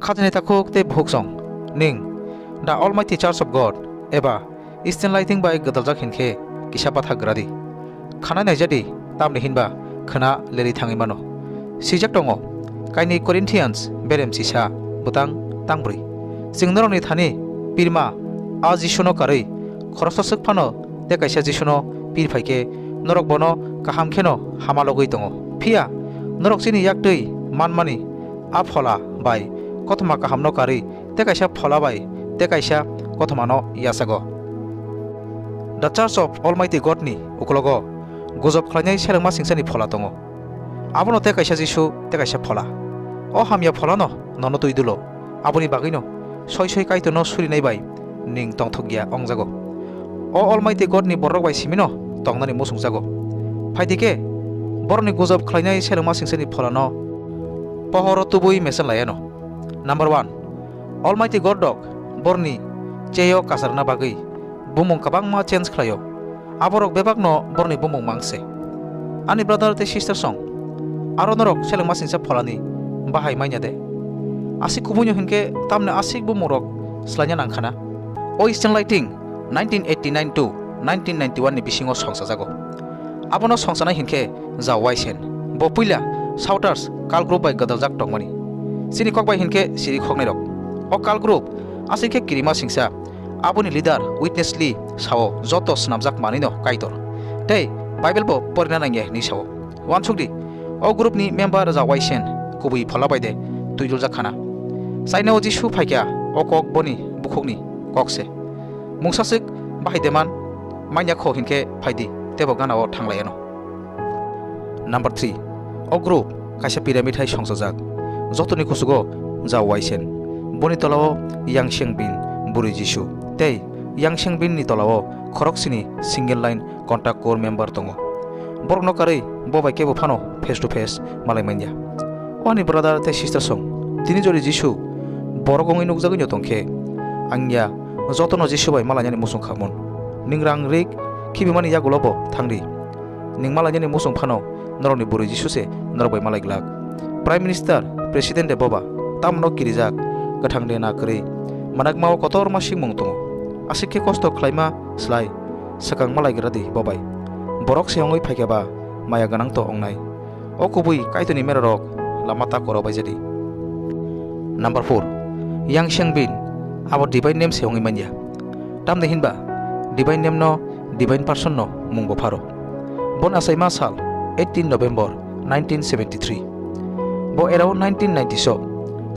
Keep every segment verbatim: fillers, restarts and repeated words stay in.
Khajani takhuk tei bukhuk song, ning The Almighty Church of God eba Eastern Lighting bai gwdaljak hinkhe kisa bathak gra di. Khanai naijadi, tamni hinba khwna lerwi thangwi mano. Swijak tongo, kainwi Corinthians berem chisa bwtang tangbrwi. Chwng norokni thani pirma a Jisuno karwi khoroksa swk phano tei kaisa Jisuno pir phai khe norok bono kaham kheno hama logwi tongo. Phiya norok chini yak twi manmani a Phola bai Kothoma Kahamno karwi tei kaisa Phola bai tei kaisa Kothomano yachago. The Church of Almighty God ni ukologo gujob khlainai selengma singsani Phola tongo. Abono tei kaisa Jisu tei kaisa Phola. O hamya Pholano nono twi dulo. Aboni bagwino soi soi Kaitorno surinai bai ning tongthokya ongjago. O Almighty God ni borok bai simino tongnani muchungjago. Phaidi khe, borokni gujob khlainai selengma singsani Pholano pohoro tubui mesen laiano. Number one, Almighty God rok borni cheyo kacharna bagwi bumung kwbangma change khlaio. Aborok bebakno borni bumung mang se. Ani brother tei sister song, aro norok selengma singsa Pholani bahai manya de? Aswk kubuino hinkhe tamni aswk bumungrok slaina nangkhana. O Eastern Lighting nineteen eighty-nine to nineteen ninety-one ni bisingo songchajago. Abono songchanai hinkhe Zhao Waisen. Bo puila Shouters cult group bai gwdaljak tongmani. Chini kok bai hinkhe siri khoknairok. O cult group aswk khe kirima singsa. Aboni leader Witness Lee sao, joto swnamjak manwino Kaitor tei Bible bo porina nangya hinwi sao. Uansukdi, o group ni member Zhao Waisen kubui Phola bai de twiduljak khana. China o Jisu phaikha, o kok boni bukhukni kok se. Mungsa swk bahai deman manya kho hinkhe phaidi, tebo gana o thanglaiano. Number three, o group kaisa pyramid hai songchajak. Jotoni kuchugo Zhao Waisen. Boni tolao Yang Xiangbin, bwrwi Jisu, tei Yang Xiangbin ni tolao khoroksini single line contact core member tongo. Borokno karwi bo bai kebo phano face to face malai manya. O ani brother tei sister song, tini jori Jisu borok wngwi nukjagwino tongkhe, ang ya jotono Jisu bai malainani muchung khamon. Ning rang rik khibimani yagulo bo thangdi. Ning malainani muchung phano norokni bwrwi Jisu se norok bai malai glak. Prime Minister, President de boba, tamno kirijak, kwthang de na kwrwi. Manakmao kotorma swngmung tongo. Aswk khe kosto khlaima slai swkang malai gra di bobai. Borok se wngwi phaikha ba maya gwnang to wngnai. O kubui Kaitorni merarok lama ta koro baijadi. Number four, Yang Xiangbin, abo divine name se wngwi manya. Tamni hinba divine name no divine person no mung bo pharo. Bon achaima sal eighteen November nineteen seventy-three. Bo around nineteen ninety so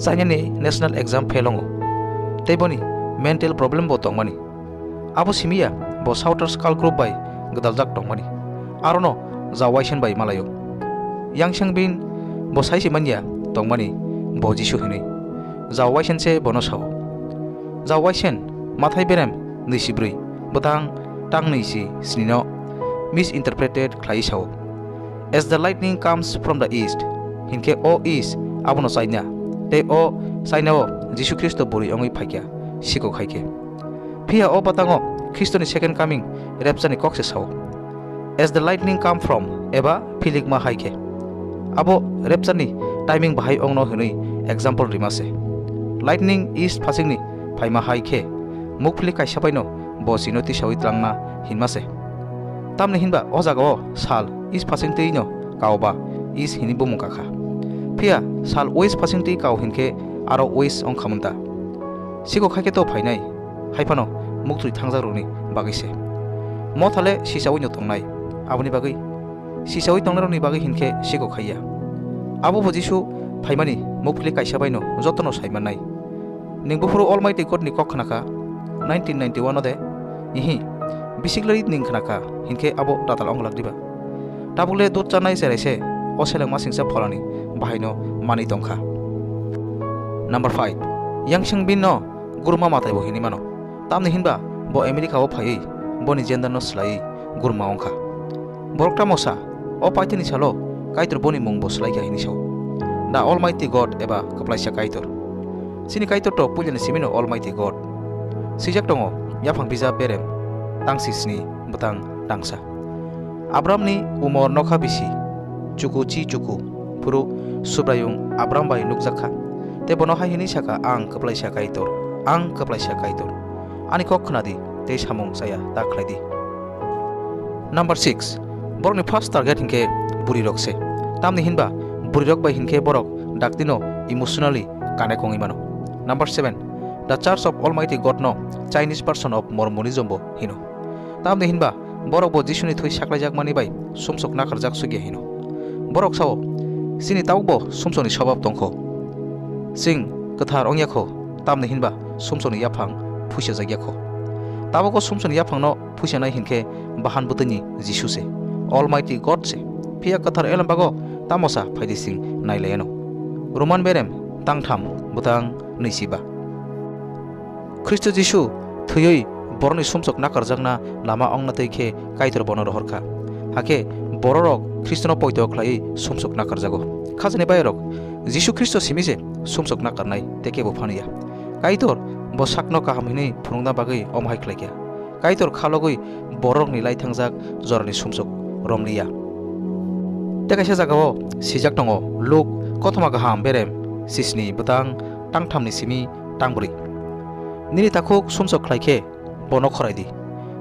China ni national exam fail wngo. Tei boni mental problem bo tongmani. Abo simi ya, bo Shouters cult group bai gwdaljak tongmani. Arono Zhao Waisen bai malaio. Yang Xiangbin bo sai se manya tongmani, bo Jisu hinwi. Zhao Waisen se bono sao. Zhao Waisen, mathai berem nwi si brwi, bwtang tang nwi si sni no misinterpreted khlaiwi sao. As the lightning comes from the east, hinkhe o east abono China, tei o China o Jisu Khristo bwrwi wngwi phaikha, siko khaikhe. Phiya o bwtango Khristoni second coming, rapture ni kok se sao. As the lightning come from, eba philikma hai khe. Abo rapture ni timing bahai ongno hwnwi example rima se. Lightning east phasingni phaima hai khe, mukphili kaisa baino bo chino tisawi tlangna hinma se. Tamni hinba o jagao sal east phasing twi no kao ba east hini bumung kakha. Phiya sal west phasing twi kao hinkhe aro west ongkhamun ta. Siko khaikhe to phainai, haiphano muktwi thangjakrokni bagwi se. Mothale sisawi no tongnai, aboni bagwi sisawi tongnairokni bagwi hinkhe siko khaiya. Abo bo Jisu phaimani mukphili kaisa baino jotono sai mannai. Ning buphuru Almighty God ni kok khnakha nineteen ninety-one o de? Ihi, bisiklari ning khnakha, hinkhe abo tatal ongglak diba? Tabukle dut chanai cherai se o selengma singsa pholani bahaino manwi tongkha. Number five, Yang Xiangbin no guruma matai bo hinwi mano. Tamni hinba bo America o phaiwi boni gender no swlaiwi guruma wngkha. Borok tamo sa, o paithani salo Kaitor boni mung bo swlaikha hinwi sao. The Almighty God eba kwplaisa Kaitor. Chini Kaitor to puilani simino Almighty God. Swijak tongo, yaphang bijap berem, tangsi sni, bwtang tangsa. Abramni umor nokha bisi, chuku chi chuku, phuru Subraiyung Abram bai nukjakha. Tei bono hai hwnwi sa kha, "Ang kwplaisa Kaitor, ang kwplaisa Kaitor. Ani kok khna di, tei samung chaya ta khlai di." Number six, borokni first target hinkhe bwrwirok se. Tamni hinba bwrwirok bai hinkhe borok daktino emotionally connect wngwi mano. Number seven, The Church of Almighty God no Chinese version of Mormonism bo hino. Tamni hinba borok bo Jisuni thwi saklaijakmani bai sumsok nakarjak sugya hino. Borok sao, "Chini tabukbo sumsokni sobab tongkho. Chwng kwthar wngya kho, tamni hinba sumsokni yaphang phuisajakya kho." Tabukbo sumsokni yaphangno phuisanai hinkhe bahan bwtwini Jisu se, Almighty God se. Phiya kwthar elembago tamo sa phaidi chwng nailaiano. Roman berem tangtham bwtang nwichiba. Khristo Jisu thwiwi borokni sumsok nakarjakna lama ongna twi khe Kaitor bono rohor kha. Hakhe bororok Khristono poito khlaiwi sumsok nakarjago. Khajani bayarok Jisu Khristo simi se sumsok nakarnai, tei kebo phaniya. Kaitor bo sakno kaham hwnwi phunukna bagwi omo hai khlai kha. Kaitor khalogwi borokni laithangjak jorani sumsok romliya. Tei kaisa jagao swijak tongo, Luk kothoma kaham berem sisni bwtang tangthamni simi tangbrwi. Nini takhuk sumsok khlai khe bono khorai di,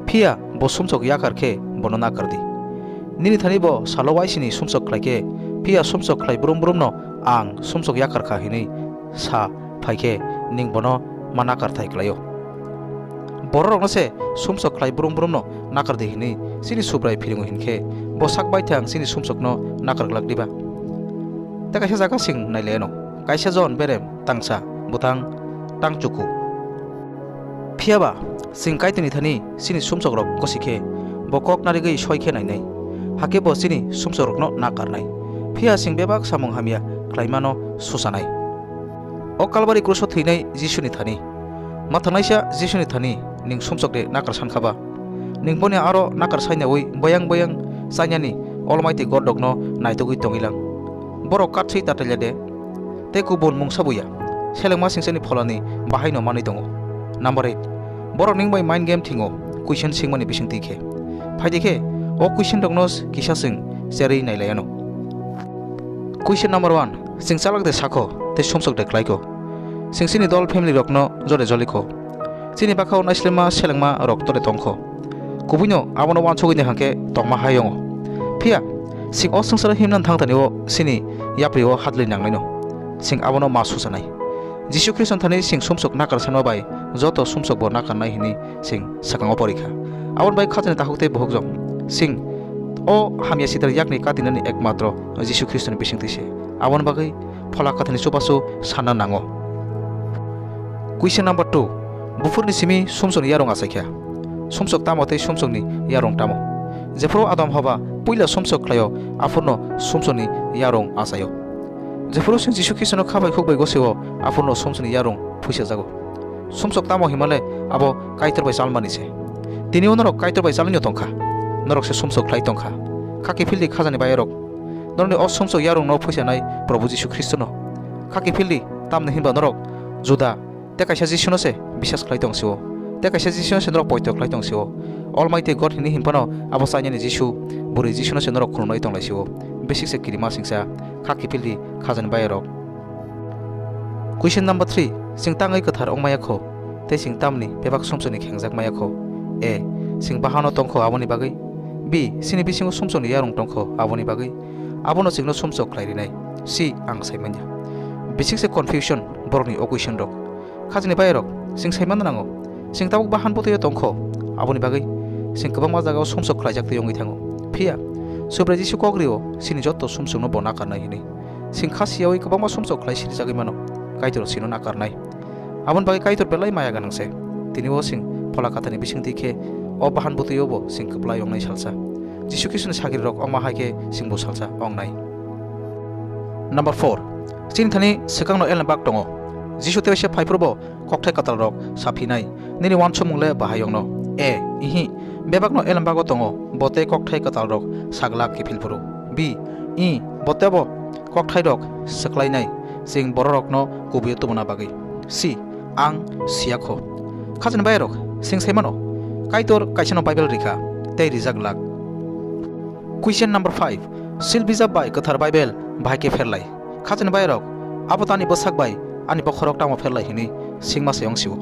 phiya bo sumsok yakar khe bono nakar di. Nini thani bo salo waisini sumsok khlai khe, phiya sumsok khlai brum brumno ang sumsok yakar kha hwnwi sa phai khe, ning bono ma nakar thai khlaio. Bororokno se sumsok khlai brum brumno nakar di hwnwi chini Subrai phiringo hinkhe, bo sak baithang chini sumsokno nakar glak diba? Tei kaisa jaga chwng nai le ano, kaisa Jon berem tangsa bwtang tangchuku. Phiya ba, chwng Kaitorni thani chini sumsokrok gosi khe, bo kok narigwi soi khe nainai, hakhe bo chini sumsokrokno nakarnai. Phiya chwng bebak samung hamya khlaimano susanai. O Kalbari kruso thwinai Jisuni thani, mathangnaisa Jisuni thani ning sumsok de nakar san kha ba? Ning boni aro nakar sainaui boyang boyang chainani Almighty God rokno naitugwi tongwi lang. Borok katswi tatalya de, tei kubun mungsa buya, selengma singsani pholani bahaino manwi tongo. Number eight, borok ning bai mind game thingo, question singmani bisingtwi khe. Phaidi khe, o question rokno kisa chwng cherwi nailaiano. Question number one, chwng chalak de sakho, tei sumsok de khlaikho. Chwng chini dol family rokno jore jolikho. Chini bakhao naislema selengma rok tore tongkho. Kubuino abono wansugwi de hangkhe tongma hai wngo. Phiya, chwng o swngcharo himna thangtani o chini yapri o hadlwi nangnaino. Chwng abono ma susanai. Jisu Khristo thani chwng sumsok nakar sanma bai joto sumsok bo nakarnai hwnwi chwng swkango porikha. Aboni bai khajani takhuk tei bohokjong. Chwng o hamya sitar yakni katinani ekmatro Jisu Khristoni bisingtwi se. Aboni bagwi Phola Kathani chubachu sanna nango. Question number two, buphurni simi sumsokni yarung achaikha. Sumsok tamo tei sumsokni yarung tamo? Jephuru Adam Haba puila sumsok khlaio, aphurno sumsokni yarung achaio. Jephuru chwng Jisu Khristono kha bai khuk bai gosio, aphurno sumsokni yarung phuisajago. Sumsok tamo himale abo Kaitor bai chalmani se. Tini o norok Kaitor bai chalwino tongkha. Norok se sumsok khlai tongkha. Kha kiphildi khajani bayarok. Norokni o sumsok yarungno phuisanai Probhu Jisu Khristono. Kha kiphildi, tamni hinba norok Juda tei kaisa Jisuno se bisas khlai tong sio. Tei kaisa Jisuno se norok poito khlai tong sio. Almighty God hini hinphano abo chainani Jisu, bwrwi Jisuno se norok khulumnai tong lai sio. Bisik se kirima singsa, kha kiphildi khajani bayarok. Question number three, chwng tangwi kwthar wng maya kho, tei chwng tamni bebak sumsokni khengjak maya kho? A, chwng bahano tong kho aboni bagwi? B, chini bisingo sumsokni yarung tong kho aboni bagwi? Abono chwngno sumsok khlai rinai. C, ang sai manya. Bisik se confusion borokni o question rok. Khajani bayarok, chwng sai manna nango. Chwng tabuk bahan bwtwi o tong kho, aboni bagwi chwng kwbangma jagao sumsok khlaijak twi wngwi thango. Phiya, Subrai Jisu kok rio, chini joto sumsokno bo nakarnai hwnwi. Chwng kha siyaui kwbangma sumsok khlai sirijagwi mano, Kaitor chwngno nakarnai. Aboni bagwi Kaitor belai maya gwnang se. Tini o chwng Phola Kathani bisingtwi khe o bahan bwtwi o bo chwng kwplai wngnai salsa. Jisu Khristoni sagrirok wngma hai khe chwngbo salsa wngnai. Number four, chini thani swkangno elna bak tongo. Jisu teisa phai phuru bo kokthai kwtal rok saphinai, "Nini wansukmung le bahai ongno." A, ihi, bebakno elem bago tongo, bo tei kokthai kwtal rok saglak kiphil phuru. B, i, bo tei bo kokthai rok swklainai, chwng bororokno kubuio tubuna bagwi. C, ang siya kho. Khajani bayarok, chwng sai mano, Kaitor kaisano Bible rikha, tei rijak glak. Question number five, Sil bijap bai Kwthar Bible bahai khe pherlai. Khajani bayarok, abo tani bwsak bai ani bokhorok tamo pherlai hinwi singma se wng sio.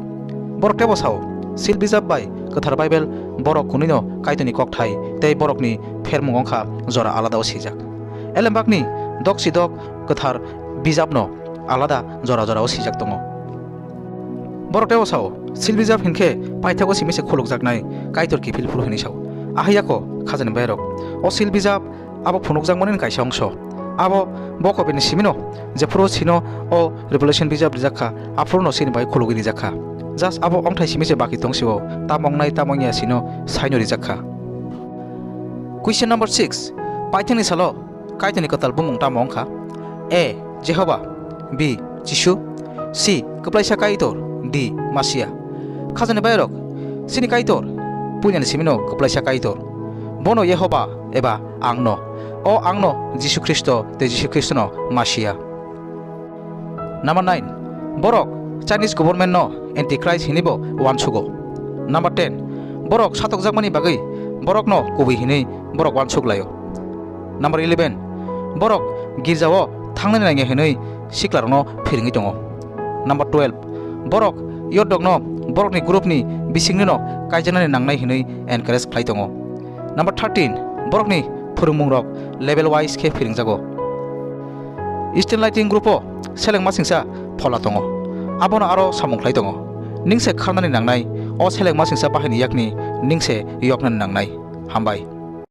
Borok tebo sao, Sil bijap bai Kwthar Baibel borok kunui no Kaitorni kokthai tei borokni phermung wngkha jora alada o sijak. Elembakni dok si dok Kwthar bijapno alada jora jora o sijak tongo. Borok tebo sao, Sil bijap hinkhe paithago simi se khulukjaknai Kaitor kiphil phuru hinwi sao. Ahai yako khajani bairok, o Sil bijap abo phunukjakmani kaisa ongso. Abo bo kobini simino jephuru sino o Revelation bijap rijak kha, aphuruno sini bai khulugwi rijak kha. Just abo ongthai simi se baki tong sio, tamo wngnai tamo wngya sino saino rijak kha. Question number six. Paithakni salo Kaitorni kwtal bumung tamo wngkha? A. Jehoba. B. Jisu. C. Kwplaisa Kaitor. D. Masia. Khajani bairok, sini Kaitor, puilani simino kwplaisa Kaitor. Bono Jehoba eba Angno. O Angno Jisu Khristo tei Jisu Khristono Masia. Number nine. Borok Chinese government no Antichrist hinwi bo uansugo. Number ten. Borok satokjakmani bagwi borokno kubui hinwi borok uansuk laio. Number eleven. Borok girjao thangnani nangya hinwi siklarokno phiringwi tongo. Number twelve. Borok yordokno borokni groupni bisingnino kaijaknani nangnai hinwi encourage khlai tongo. Number thirteen. Borokni phwrwngmungrok level wise khe phiringjago. Eastern Lighting Group o seleng masingsa phola tongo. Abono aro samung khlai tongo. Ningse kharnani nangnai, o seleng masingsa bahaini yakni ningse yoknani nangnai. Hambai.